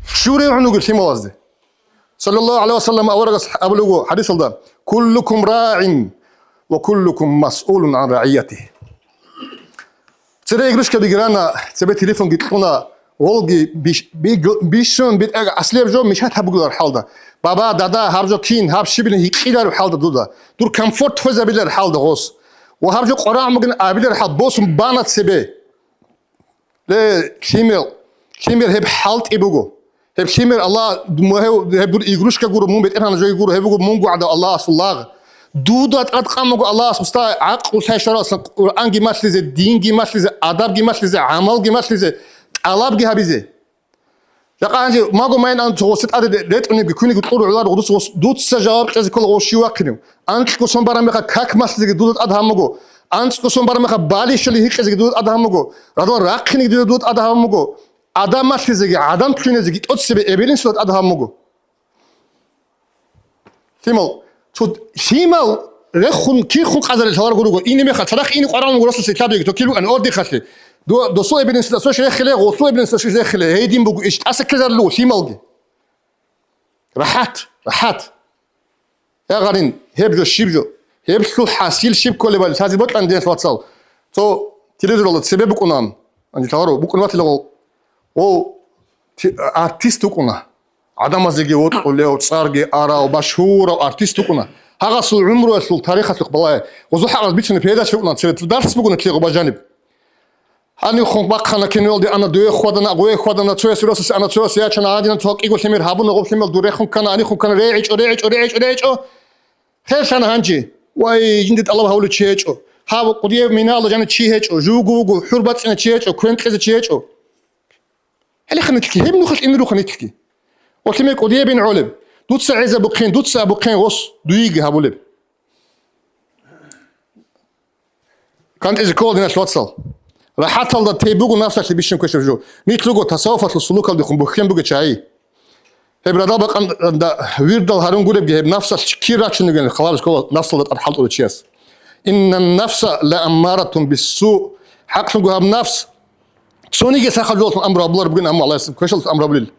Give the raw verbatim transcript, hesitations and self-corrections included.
Щурев гьунуги лъималазде. Саллаллаху гӀалайхи ва саллам аварагас абулего хӀадисалда: «Куллукум раин ва куллукум масъулун ан раиятихи». Цере игрушкаби гирана, цебе телефонги кьуна, гъолги биш-, биг-, бищун битӀа аслияб жо мешат гьабугилар хӀалда. Баба, дада, гьаб жо кин, гьаб щибилин гьикъилареб хӀалда дуда. Дур комфорт хвезабилар хӀалда гъос. Ва гьаб жо къварагӀ бугин абилар хӀал босун бана цебе. Ле, лъимер, лъимер гьеб хӀалтӀи буго. Гьеб лъимер Аллагь, м-, гьев, гьеб дур игрушка гуро, мун бетӀергьан жоги гуро, гьеб буго мунго гӀадав Аллагьасул лагъ. Дуда тӀад къан буго Аллагьас гъуста гӀакълу лъай щваралсан Къуръанги малъизе, динги малъизе, адабги малъизе, гӀамалги малъизе, тӀалабги гьабизе. Жакъа гьанже маго майин ан цо гъосе тӀаде ретӀунебги, куниги кьуру гӀолар гъодус гъос, дуца жаваб кьезе ккола гъов щив вахъинев. Анкьго сон бараб мехалъ как малъизеги дуда тӀад гьаб буго. АнцӀго сон бараб мехалъ балищали гьикъизеги дуда тӀад гьаб буго. Радал рахъинеги дуда тӀад гьаб буго. Адам малъизеги, адам лъунезеги тӀоцебе эбел-инсуда тӀад гьаб буго. Лъимал, цо лъимал рехун, кирхун къазарил лъаларго руго. Ине мехалъ, цадахъ ине къварагӀун гуросулъе лъабиги, то кир букӀан, ордихалъе. Ду-, досул эбел-инсуда цо рехиле, гъолъул эбел-инсуда цо рехиле, гьедин буго иш, тӀаса ккезарулев лъималги. РахӀат, рахӀат. Я гъарин, гьеб жо, щиб жо? Гьеблъул хӀасил щиб кколебали лъазе бокьани, диналъ вацал. Цо телевизоралда цебе букӀунан, анжи лъаларо, букӀун ватилагъо. О, ти-, артист вукӀуна. ГӀадамазеги вокьулев, цӀарги арав, машгьурав артист вукӀуна. Гьагъасул гӀумруялъул тарихалъухъ балагье. Гъозухъ гьагъаз бицунеб передача букӀуна, цебе дарс бугуна кье гъоба жаниб. Гьанив хун бахъана киноялде, ана дуе хьвадана, гъуе хьвадана, цояс росасе ана, цояс ячана, гьадинан цо кӀиго лъимер гьабуна, гъоб лъимер дуре хун ккана, ани хун ккана, регӀичӀо, регӀичӀо, регӀичӀо, регӀичӀо. Херлъана гьанже. Вай, жинде тӀалаб гьавулев чи гьечӀо. Гьав къудияб миналда жанив чи гьечӀо, жуго вуго, хӀур бацӀцӀине чи гьечӀо, квен кьезе чи гьечӀо. Гьелехъа нилъги, гьеб нухалъ ине руха нилъги. О лъимер къудиябин гӀолеб. Дуца гӀезабухъин, дуца абухъин гъос дуеги гьабулеб. КантӀизе ккола, диналъ вацал. РахӀаталда тей буго нафсалъе бищун квешаб жо. Нилъ руго тасаввуфалъул сулукалдехун бухьен бугел чагӀи. Гьеб радал бакъанда вирдал гьарун гуребги, гьеб нафсалъ кир рачун йигел халаб ккола нафсалда тӀад хӀалтӀулев чияс. Иннан нафса ла аммаратун биссу. ХӀакълъунго гьаб нафс цониги сахаб жоялъул амру гьабулар бугин, амма Аллагьас квешалъул амру гьабулел.